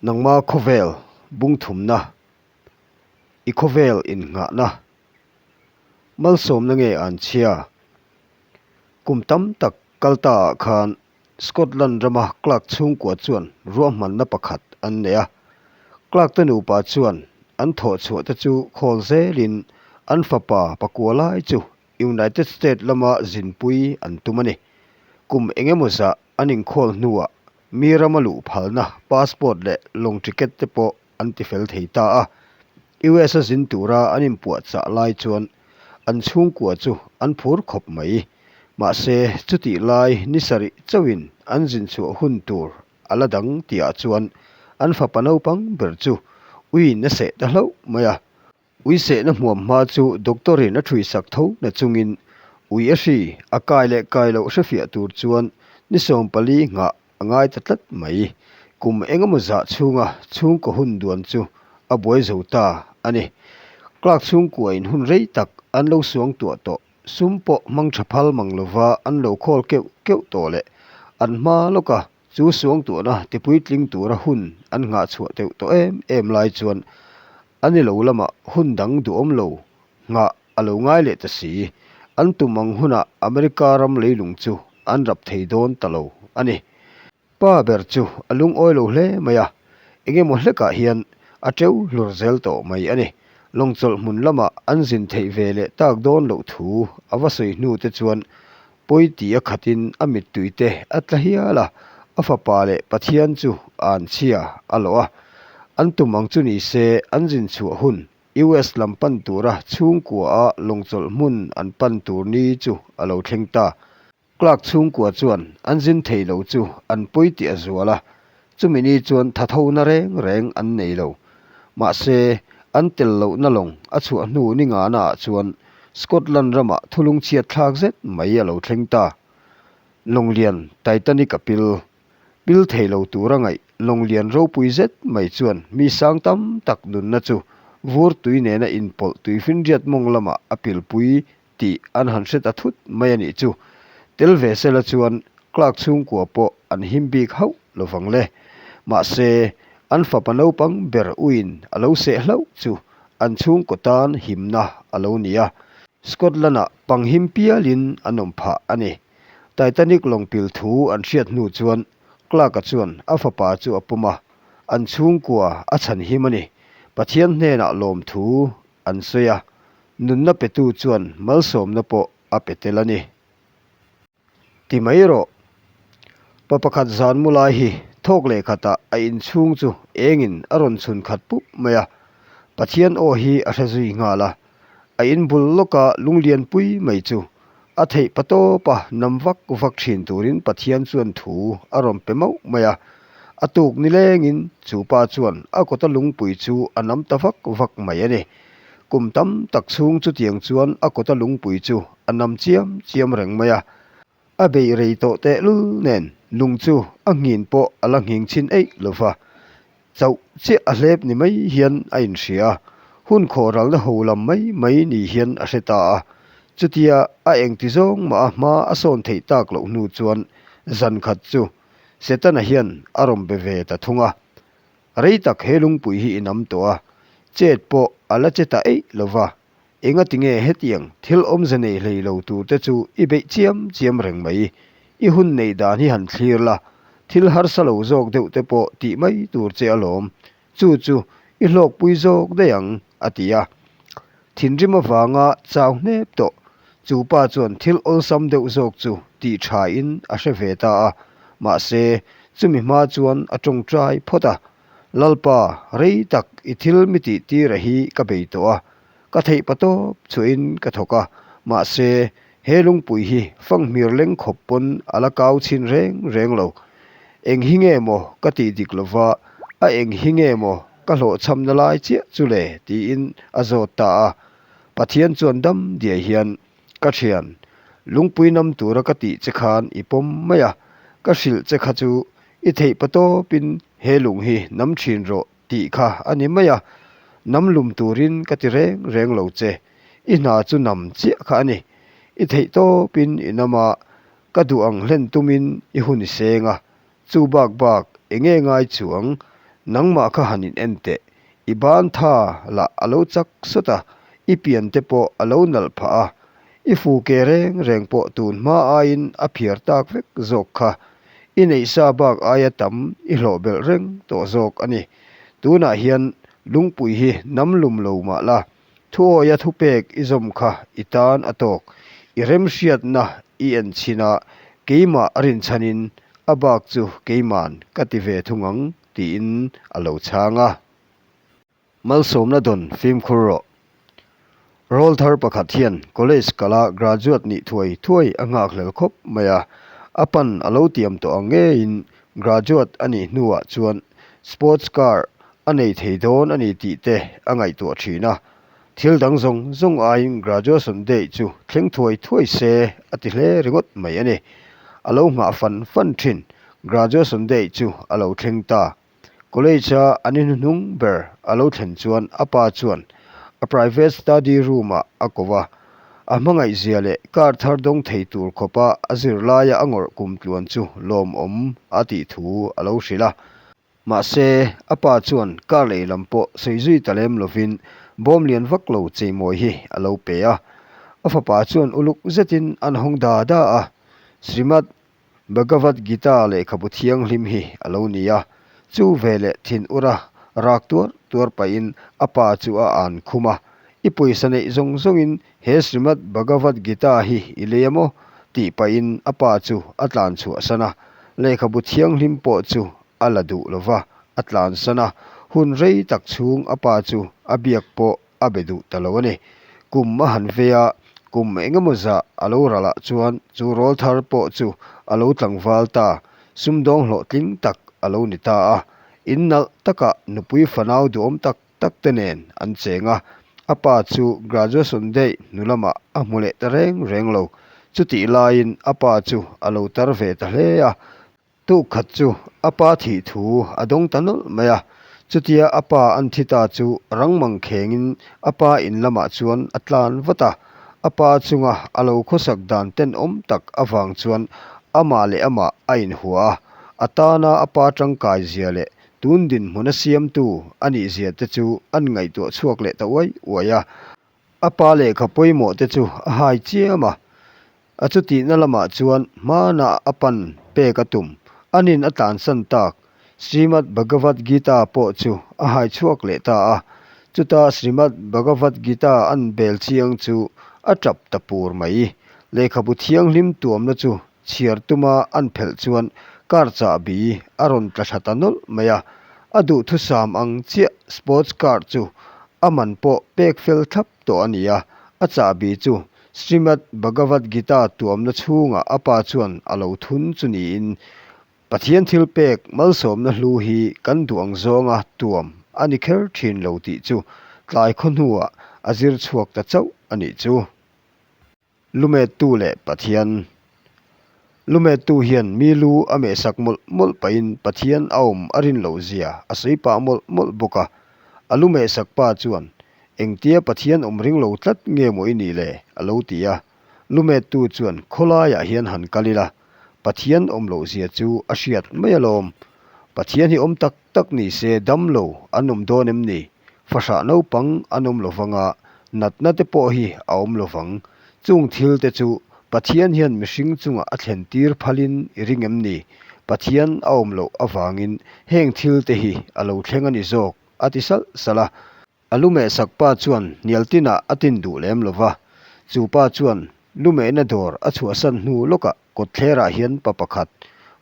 Nangma khawvel bungthumna, i khawvel innghahna, malsawmna nge an chhia? Kum tam tak kal ta ah khan Scotland rama Clark chhungkua chuan ruahmanna pakhat an nei a. Clark te nupa chuan an thawhchhuah te chu khawl zelin an fapa pakua lai chu United States lama zinpui an tum a ni. Kum engemaw zah an inkhawl hnuah mi rama luh phalna passport leh lawng ticket te pawh an tifel thei ta a. US a zin tura an inpuahchah lai chuan an chhungkua chu an phur khawp mai. Mahse, chutih lai ni sarih chauhin an zin chhuah hun tur a la dang tihah chuan an fapa naupang ber chu uiin a seh ta hlauh mai a. Ui sehna hmuam hma chu doctor in a ṭhui sak tho na chungin ui a hri a kai leh kai loh hrefiah tur chuan ni 14 nghah a ngai ta tlat mai. Kum engemaw zah chhunga chhungkaw hun duan chu a buai zo ta a ni. Clark chhungkua in hun rei tak an lo suang tuah tawh, sum pawh hmang tha phal mang lova an lo khawl keuh keuh tawh leh an hma lawka Chu suangtuahna tipuitling tura hun an nghah chhuah deuh tawh em em lai chuan a ni lo lamah hun dang duhawm lo nghah a lo ngai leh ta si. An tum ang hunah America ram leilung chu an rap thei dawn ta lo a ni. Pa ber chu a lungawi lo hle mai a, engemaw hlekah hian a teu hlur zel tawh mai a ni. Lawngchawlh hmun lamah an zin theih ve leh tak dawn loh thu a va sawi hnu te chuan Pawi tih a khatin a mittui te a tla hial a, a fapa leh Pathian chu a an chhia a lawh a. An tum ang chu ni se an zin chhuah hun US lam pan tura chhungkua a lawngchawlh hmun an pan tur ni chu a lo thleng ta. Clark chhungkua chuan an zin thei lo chu an pawi tih a zual a, Chumi ni chuan thathona reng reng an nei lo. Mahse, an tel lohna lawng a chhuah hnu ni ngana ah chuan Scotland ramah thulung chhiat thlak zet mai a lo thleng ta. Lawnglian Titanic a pil. Pil thei lo tura ngaih lawnglian ropui zet mai chuan mi sang tam tak nunna chu vur tui nena inpawlh tuifinriat mawng lamah a pilpui tih an han hre ta thut mai a nih chu. Tel ve sela chuan Clark chhungkua pawh an him bik hauh lo vang le. Mahse, an fapa naupang ber uiin a lo seh hlauh chu an chhungkaw tan himna a lo ni a. Scotland-ah panghim pialin an awm phah a ni. Titanic lawng pil thu an hriat hnu chuan Clark-a chuan a fapa chu a pawm a, an chhungkua a chhanhim a ni. Pathian hnenah lawmthu an sawi a, nunna petu chuan malsawmna pawh a pe tel a ni. Ti mai rawh. Pa pakhat zan mu lai hi thawk leh khatah a inchhung chu engin a rawn chhun khat pup mai a, Pathian aw hi a hre zui nghal a, a inbul lawka lunglianpui mai chu a theih patawpa nam vak vak thin turin Pathian chuan thu a rawn pe mauh mai a. A tuk nilengin chu pa chuan a kawta lungpui chu a nam ta vak vak mai a ni. Kum tam tak chhung chutiang chuan a kawta lungpui chu a nam chiam chiam reng mai a. A beih rei tawh tehlul nen lung chu a nghin pawh a la nghing chhin eih lo va. Chauh chiah a hlep ni mai hian a inhria a, hun khawh ralna ho lam mai mai ni hian a hre ta a. Chutia a engti zawng mah a hma a sawn theih tak loh hnu chuan zan khat chu Setana hian a rawn be ve ta thung a. Rei tak he lungpui hi i nam tawh a, chet pawh a la che ta eih lo va, engati nge hetiang thil awmze nei hlei lo tur te chu i beih chiam chiam reng mai? I hun neih dan hi han thlir la, thil harsa lo zawk deuh te pawh tih mai tur che alawm, chu chu i hlawkpui zawk daih ang, a ti a. Thinrim avanga chau hnep tawh, chu pa chuan thil awlsam deuh zawk chu tih thain a hre ve ta a, mahse, chumi hma chuan a tawngtai phawt a, Lalpa, rei tak i thil mi tih tira hi ka bei tawh a, ka theih pa tawp chuahin ka thawk a, mahse, he lungpui hi fanghmir leng khawp pawn a la kau chhin reng reng lo. Eng hi nge maw ka tih dik lova, a eng hi nge maw ka hlawhchhamna lai chiah chu le? tiin a zawt ta a. Pathian chuan dam diai hian, Ka thian, lungpui nam tura ka tih che khan i pawm mai a, ka hrilh che kha chu i theih patawpin he lung hi nam thin rawh tih kha a ni mai a, nam lum turin ka ti reng reng lo che, i hna chu nam chiah kha a ni. I theih tawpin i nam a, ka duh ang hlen tumin i hun i seng a, chu bak bak enge ngai chuang? Nangmah kha han in en teh, i ban tha lah a lo chak sawt a, i pian te pawh a lo nalh phah a, i fu ke reng reng pawh tun hma aiin a phiar tak vek zawk kha. I neih sa bak aia tam i hlawh belh reng tawh zawk a ni. Tunah hian lungpui hi nam lum lo mah la, Thuawia thupek i zawm kha i tan a tawk. I remhriatna i en chhin a, keimah a rinchhanin a bak chu keiman ka ti ve thung ang tiin a lo chhang a. Malsawmna dawn fimkhur rawh. Rawl thar pakhat hian college kala graduate nih thuai thuai a nghakhlel khawp mai a, a pan a lo tiam tawh ang ngeiin graduate a nih hnuah chuan sports car a nei thei dawn a ni tih te a ngaihtuah thin a. Thil dang zawng zawng aiin graduation day chu thleng thuai thuai se a ti hle ringawt mai a ni. A lo nghah fan fan thin. Graduation day chu a lo thleng ta. College-a an inhnuhnung ber a lo thlen chuan a pa chuan a private study room-ah a ko va. A hmangaihzia leh car thar dawng thei tur khawpa a zirlaia a ngawrh kum tluan chu lawmawm a tih thu a lo hrilh a. Mahse, a pa chuan car lei lam pawh sawi zui ta lem lovin bawm lian vak lo cheimawi hi a lo pe a. A fapa chuan uluk zetin an hawng da da a, Srimad Bhagavad Gita lehkhabu thianghlim hi a lo ni a. Chu veleh thin ura rak tuar tuar pahin a pa chu a an khum a, I pawisa neih zawng zawngin he Srimad Bhagavad Gita hi i lei a maw? tih pahin a pa chu a tlan chhuahsan a. Lehkhabu thianghlim pawh chu a la duh lo va, a tlansan a, hun rei tak chhung a pa chu a biak pawh a be duh ta lo a ni. Kum a han vei a, kum eng emaw zah a lo ralh ah chuan chu rawl thar pawh chu a lo tlangval ta, sumdawng hlawhtling tak a lo ni ta a, in nalh takah nupui fanau duhawm tak tak te nen an cheng a, a pa chu graduation day hnu lamah a hmu leh ta reng reng lo. Chutih laiin a pa chu a lo tar ve ta hle a, Tuk khat chu a pa thih thu a dawng ta nawlh mai a, chutia a pa an thi ta chu rang mang khengin a pa in lamah chuan a tlan vat a, a pa chunga a lo khawsak dan tenawm tak avang chuan amah leh amah a inhua a, a tana a pa tangkai zia leh tun dinhmuna siamtu a nih zia te chu an ngaihtuah chhuak leh ta uai uai a. A pa lehkha pawimawh te chu a hai chiam a, a chutihna lamah chuan hmana a pan pek a tum. Anin a tlansan tak Srimad Bhagavad Gita pawh chu a hai chhuak leh ta a, chuta Srimad Bhagavad Gita an bel chiang chu a tap ta pur mai. Lehkhabu thianghlim tuamna chu chhiar tuma an phelh chuan car chahbi a rawn tla thla ta nawlh mai a, a duhthusam ang chiah sports car chu a man pawh pek fel thlap tawh a ni a, a chahbi chu Srimad Bhagavad Gita tuamna chhungah a pa chuan a lo thun chu niin Pathian thil pek malsawmna hlu hi kan duh ang zawnga tuam a ni kher thin lo tih chu tlai khaw hnuah a zir chhuak ta chauh a nih chu. Lumettu leh Pathian. Lumettu hian mi lu a mehsak mawlh mawlh pahin Pathian a awm a rin loh zia a sawi pah mawlh mawlh bawk a. A lu mehsak pa chuan, Engtia Pathian awm ring lo tlat nge maw i nih le? a lo ti a. Lumettu chuan, Khawlaiah hian han kal ila, Pathian awm loh zia chu a hriat mai alawm. Pathian hi awm tak tak ni se dam lo an awm dawn em ni? Fahrah naupang an awm lo vang a, natna te pawh hi a awm lo vang. Chung thil te chu Pathian hian mihring chungah a thlen tir phalin i ring em ni? Pathian a awm loh avangin heng thil te hi a lo thleng a ni zawk, a ti salh salh a. A lumehsak pa chuan hnial tinah a tin duh lem lo va, chu pa chuan lumehna dawr a chhuahsan hnu lawkah kawtthlerah hian pa pakhat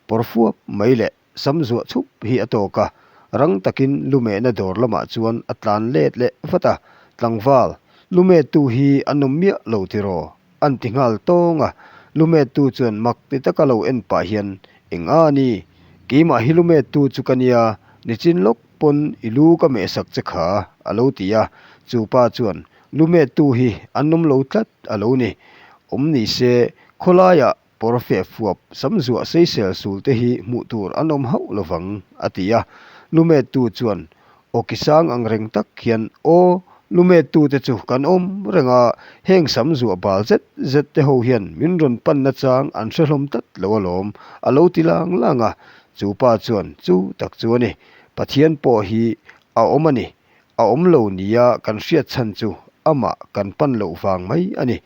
pawr fuap mai leh Sam zuah chhup hi a tawk a, rang takin lumehna dawr lamah chuan a tlan let leh vat a, Tlangval, lumettu hi an awm miah lo tiraw? An ti nghal tawng a, lumettu chuan mak ti taka lo en pah hian, Eng a ni, keimah hi lumettu chu ka nia, nichin lawk pawn i lu ka mehsak che kha, a lo ti a, chu pa chuan, Lumettu hi an awm lo tlat a lo ni, awm ni se khawlaiah Pawr feh fuap sam zuah seisel sul te hi hmuh tur an awm hauh lovang, a ti a. Lumettu chuan aw ki sang ang reng tak hian, Aw, lumettu te chu kan awm reng a, heng sam zuah bal zet zet te ho hian min rawn pan nachang an hre hlawm tlat lo alawm, a lo ti lang lang a. Chu pa chuan, Chu tak chu a ni. Pathian pawh hi a awm a ni. A awm lo nia kan hriat chhan chu amah kan pan loh vang mai a ni.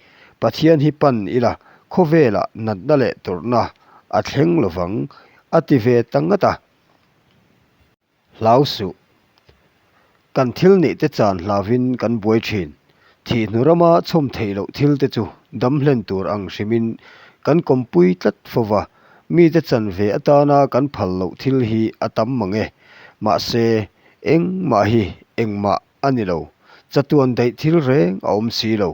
Pathian hi pan ila khawvelah natna leh tawrhna a thleng lovang a ti ve ta ngat a. Hlau suh. Kan thil neih te chan hlauvin kan buai thin. Thih hnu rama chhawm theih loh thil te chu dam hlen tur ang hrimin kan kawmpui tlat fo va, mite chan ve atana kan phal loh thil hi a tam mang e. Mahse, engmah hi engmah a ni lo. Chatuan daih thil reng a awm si lo.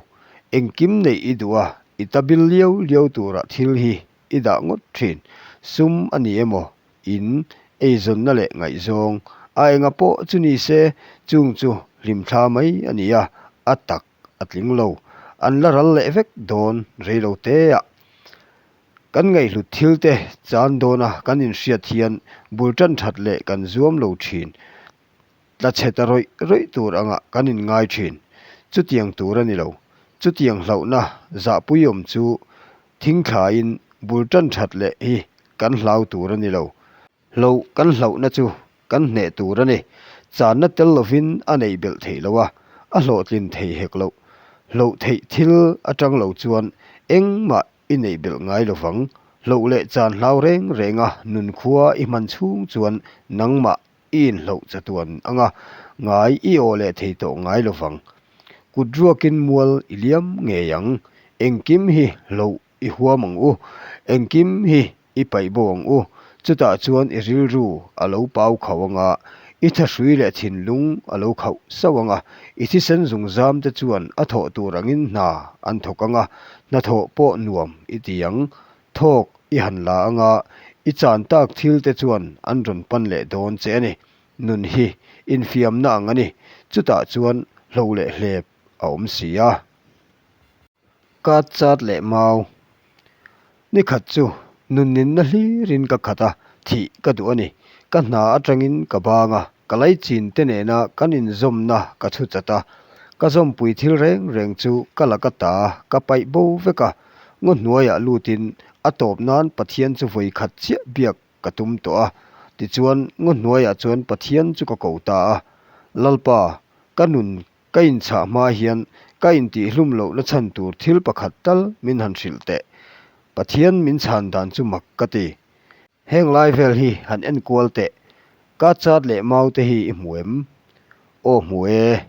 Engkim neih i duh a, i ta bil liau liau tura thil hi i dah ngawt thin. Sum a ni emaw, In eizawnna leh ngaihzawng a enga pawh chu ni se, chung chu hlimthla mai a ni a, a tak a tling lo. An la ral leh vek dawn rei lo te ah. Kan ngaihhlut thil te chan dawna kan inhriat hian bul tan that leh kan zuam lo thin. Tla chhe ta rawih rawih tur angah kan inngai thin. Chutiang tur a ni lo. Chutiang hlauhna zahpuiawm chu Thingthlain bul tan that leh hi kan hlau tur a ni lo. Hloh kan hlauhna chu kan hneh tur a ni. Channa tel lovin a neih belh theih lo a, a hlawhtlin thei hek loh. Hloh theih thil atang lo chuan engmah i neih belh ngai lovang. Hloh leh chan hlau reng renga nunkhua i hman chhung chuan nangmah I inhloh chatuan anga ngai i aw leh thei tawh ngai lovang. Kut ruakin mual i liam ngei ang. Engkim hi hloh i huam ang u. Engkim hi i paih bo ang u. Chutah chuan i rilru a lo pau khauh anga, i thahrui leh thinlung a lo khauh sauh anga, i thisen zungzam te chuan a thawh tur angin hna an thawk anga, hnathawh pawh nuam i ti ang. Thawk i han la anga i chan tak thil te chuan an rawn pan leh dawn che a ni. Nun hi infiamna ang a ni. Chutah chuan hlo leh hlep a awm si a. Kat chat leh mau. Ni khat chu nun ninna hlirin ka khat a, thih ka duh a ni. Ka hna atangin ka bang a, ka laichin te nena kan inzawmna ka chhu chat a. Ka zawmpui thil reng reng chu ka la ka ta, ka paih bo vek a. Ngaw hnuaiah lutin a tawp nan Pathian chu vawi khat chiah biak ka tum tawh a. Tichuan, ngaw hnuaiah chuan Pathian chu ka ko ta a, Lalpa, ka nun ka inchhah hma hian ka intihhlum lohna chhan tur thil pakhat tal min han hrilh teh. Pathian min chhan dan chu mak ka ti. Heng lai vel hi han en kual teh, ka chat leh mau te hi i hmu em? Aw hmu e,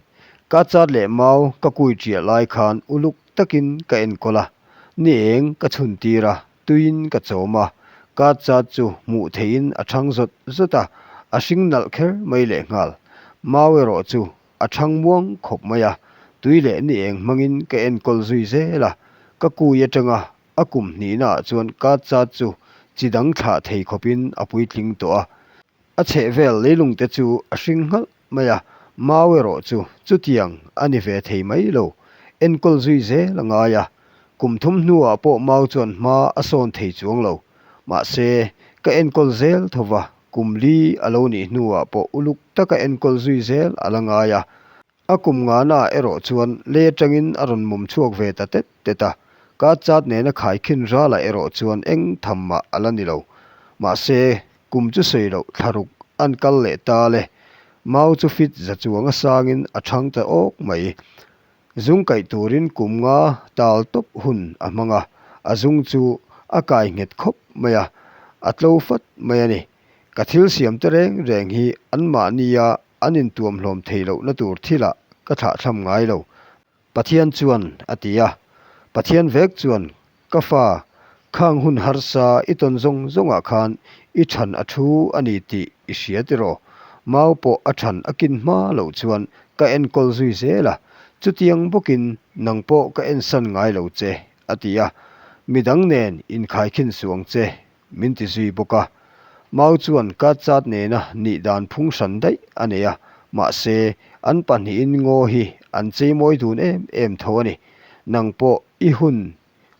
ka chat leh mau ka kui ṭiah lai khan uluk takin ka enkawl a, ni eng ka chhun tir a, tuiin ka chawm a, ka chat chu hmuh theihin a ṭhang zawt zawt a, a hring nalh kher mai lehnghal. Mau erawh chu a ṭhang muang khawp mai a, tui leh ni eng hmangin ka enkawl zui zel a, ka kui aṭanga A kum hnihnaah chuan ka chat chu chi dang thlah thei khawpin a puitling tawh a. A chhehvel leilungte chu a hring nghalh mai a, mau erawh chu chutiang a ni ve thei mai lo. Enkawl zui zel a ngai a, kum thum hnuah pawh mau chuan hma a sawn thei chuang lo. Mahse, ka enkawl zel tho va, kum li a lo nih hnuah pawh uluk taka enkawl zui zel a la ngai a. A kum ngana erawh chuan lei atangin a rawn mawm chhuak ve ta tet tet a, ka chat nena khaikhin ralah erawh chuan eng tham mah a la ni lo. Mahse, kum chu sawi loh thlaruk an kal leh ta le. Mau chu fit za chuang a sangin a thang ta awk mai. Zung kaih turin kum nga tal tawp hun a hmang a, a zung chu a kai nghet khawp mai a, a tlo fat mai a ni. Ka thil siam te reng reng hi anmahnia An intuam hlawm thei lohna tur thilah ka thlahthlam ngai lo, Pathian chuan a ti a. Pathian vek chuan, Ka fa, khang hun harsa i tawn zawng zawngah khan i than a thu a ni tih i hria tiraw? Mau pawh a than a kin hma loh chuan ka enkawl zui zel a, chutiang bawkin nang pawh ka ensan ngai lo che, a ti a. Midang nen inkhaikhin suh ang che, Min ti zui bawk a. Mau chuan ka chat nena nih dan phung hran daih a nei a, mahse, an pahnihin ngaw hi an cheimawi dun em em tho a ni. Nang pawh i hun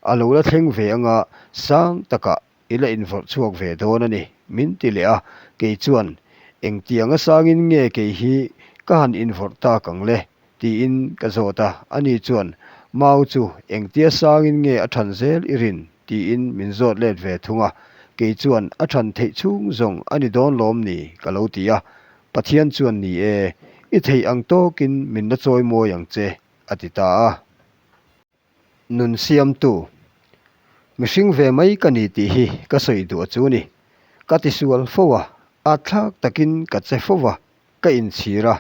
a lo la thleng ve anga sang takah i la invawrh chhuak ve dawn a ni, min ti leh a. Kei chuan, Engtianga sangin nge kei hi ka han invawrh tak ang le? Tiin ka zawt a, ani chuan, Mau chu engtia sangin nge a than zel i rin? tiin min zawt let ve thung a, kei chuan a than theih chhung zawng a ni dawn lawm ni ka lo ti a. Pathian chuan Ni e, i theih ang tawkin min la chawimawi ang che, a ti ta a. Nun siamtu, Mihring ve mai ka ni tih hi ka sawi duh chu ni. Ka tisual fo a, atthlak takin ka che fo va, ka inchhir a,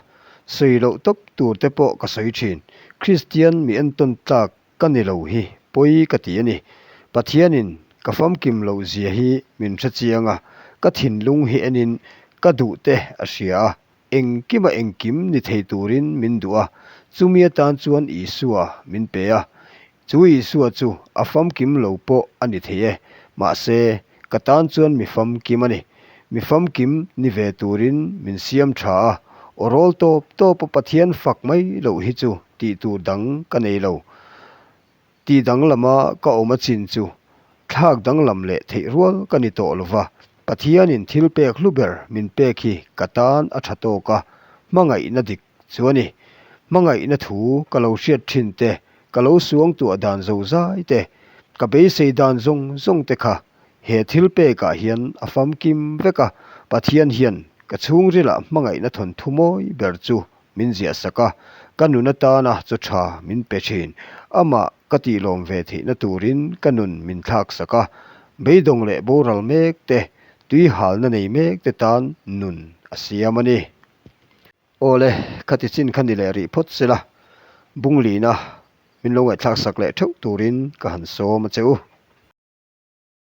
sawi loh tawp tur te pawh ka sawi thin. Kristian mi entawn tlak ka ni lo hi pawi ka ti a ni. Pathianin ka famkim loh zia hi min hre chiang a, ka thinlung hi enin ka duh te a hria a, engkima engkim ni thei turin min duh a, chumi atan chuan Isua min pe a. Chu Isua chu a famkim lo pawh a ni thei e, mahse, ka tan chuan mi famkim a ni. Mi famkim ni ve turin min siam tha a, aw rawl tawp tawpa Pathian fak mai loh hi chu tih tur dang ka nei lo. Tih danglama ka awm a chin chu thlak danglam leh theih rual ka ni tawh lova, Pathianin thil pek hlu ber min pek hi ka tan a tha tawk a, hmangaihna dik chu a ni. Hmangaihna thu ka lo hriat thin te, ka lo suangtuah dan zozai te, ka beisei dan zawng zawng te kha he thil pekah hian a famkim vek a, Pathian hian ka chhungrilah hmangaihna thawnthu mawi ber chu min ziahsak a, ka nun atana chaw tha min pe thin. Amah ka tihlawm ve theihna turin ka nun min thlaksak a, beidawng leh boral mek te, tui halna nei mek te tan nun a siam a ni. Awle, khati chin kha ni leh rih phawt sela, Bunglina min lo ngaihthlaksak leh theuh turin ka han sawm a che u.